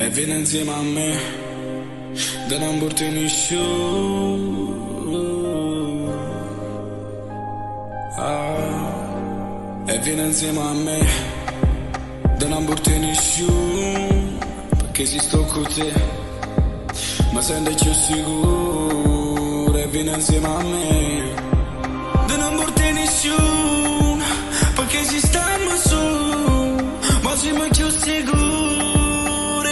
E viene insieme a me, da non porti nessuno. Ah, e viene insieme a me, da non porti nessuno, perché si sto con te, ma sento più sicuro, e viene insieme a me. Da non porti nessuno, perché si stiamo su, ma siamo più sicuri,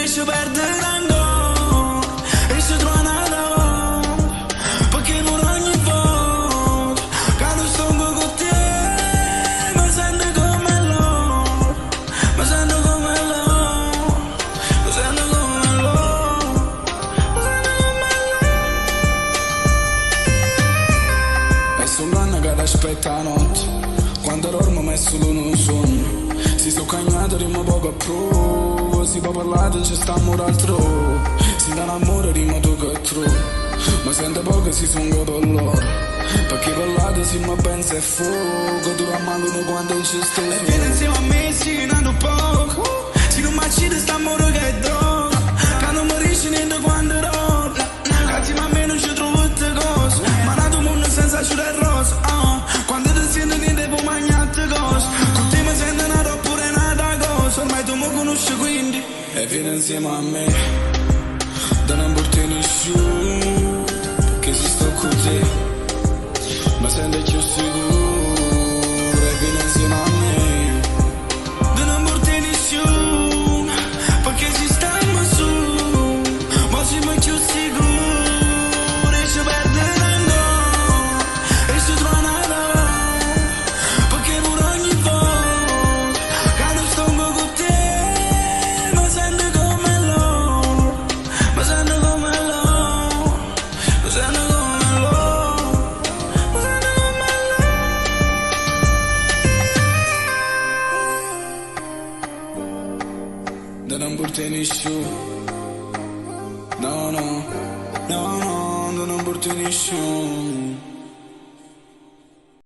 e ci perderà ancora, e ci trova un'altra volta, perché per ogni volta che non sto con te, mi sento come loro, mi sento come loro, mi sento come loro, mi sento come loro. E sono l'anno che aspetta la notte, quando dormo messo solo un sonno. Si sono cagnato, rimo poco a prova, si può parlare, ci stiamo altrove. Si dà l'amore, rimo tu che trovo, ma sento poco si sono per loro. Perché parlate si mi pensa è fuoco, dura male uno quando ci sto. E viene insieme a me, sì, nato poco. Se non mi uccide sta amore che è droga. Che non mi riesce niente quando dormo. Che insieme a me non ci trovo tutte cose. Ma nato mondo senza ciura e rosa. Ah. Quando ti senti niente puoi mangiare cose. Con te mi sento nata oppure nata cosa. Ormai tu mi conosci quindi. E viene insieme a me, da non porti nessuno, perché se sto con te, mi sento più sicuro. E viene insieme a me, Da non porti nessuno, perché si stiamo su, ma siamo più sicuri, e ci perderà ancora, e ci trova un'altra volta, perché pure ogni volta che non sto con te, mi sento come loro, mi sento come loro, mi sento come loro, mi sento come da non porti nessuno. No, no, no, no, da non porti nessuno.